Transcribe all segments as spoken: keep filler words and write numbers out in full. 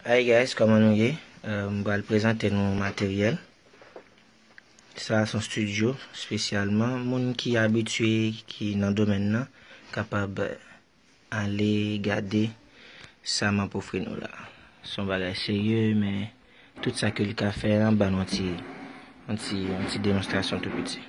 Hi guys, kòman nou ye? Euh, m pral prezante nou materyèl. Sa a se yon estidyo espesyalman moun ki abitye, ki nan domèn nan, kapab ale gade sa m ap ofri nou la. Se yon bagay serye, men tout sa ke l ka fè an ban nou yon ti, yon ti, yon ti demonstrasyon tou piti.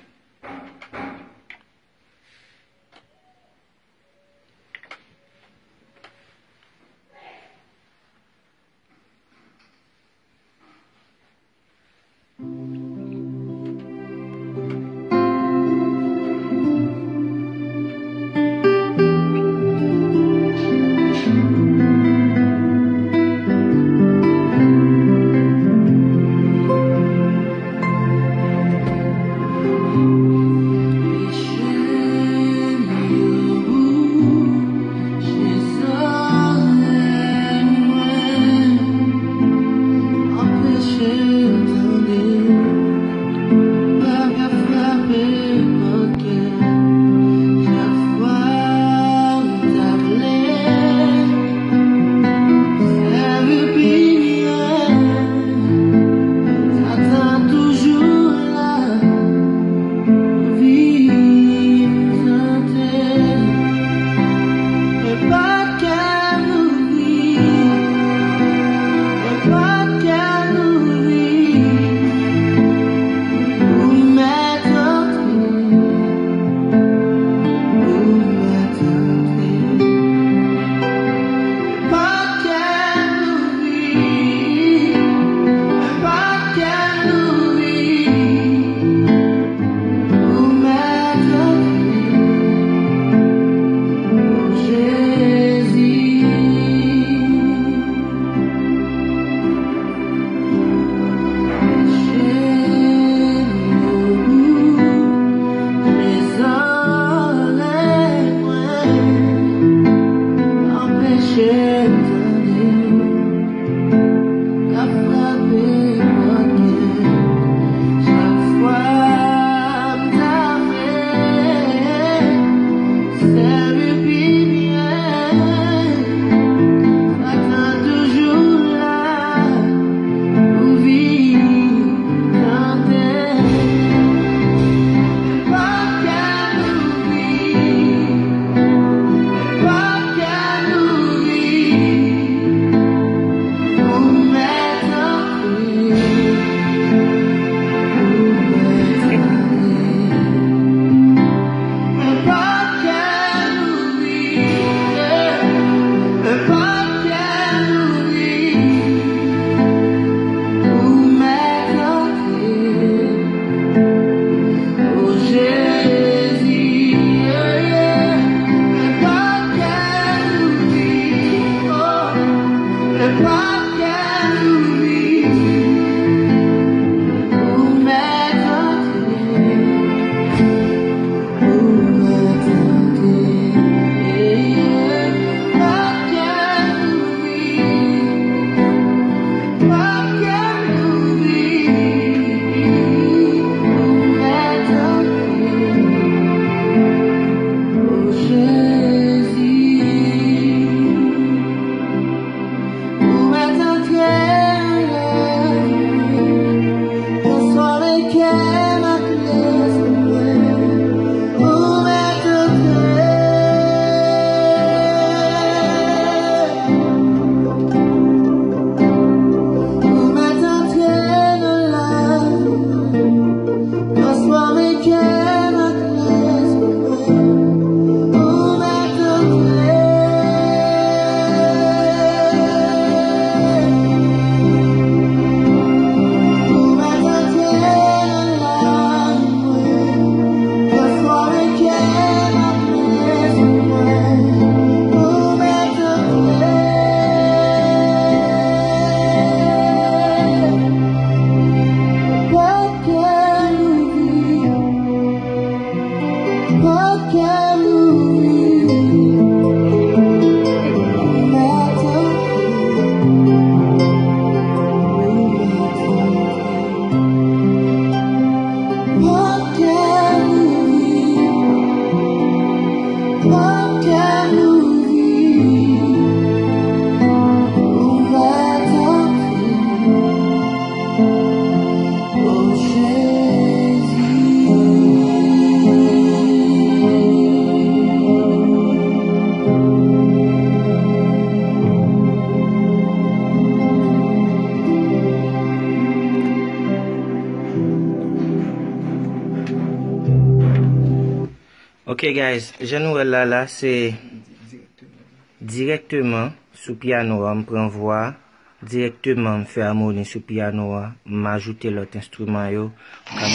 Ok guys, jan nou wè l la la, se dirèkteman sou pyano a, m pran vwa a, dirèkteman m fè amoni sou pyano a, m ajoute lòt enstriman yo, m ka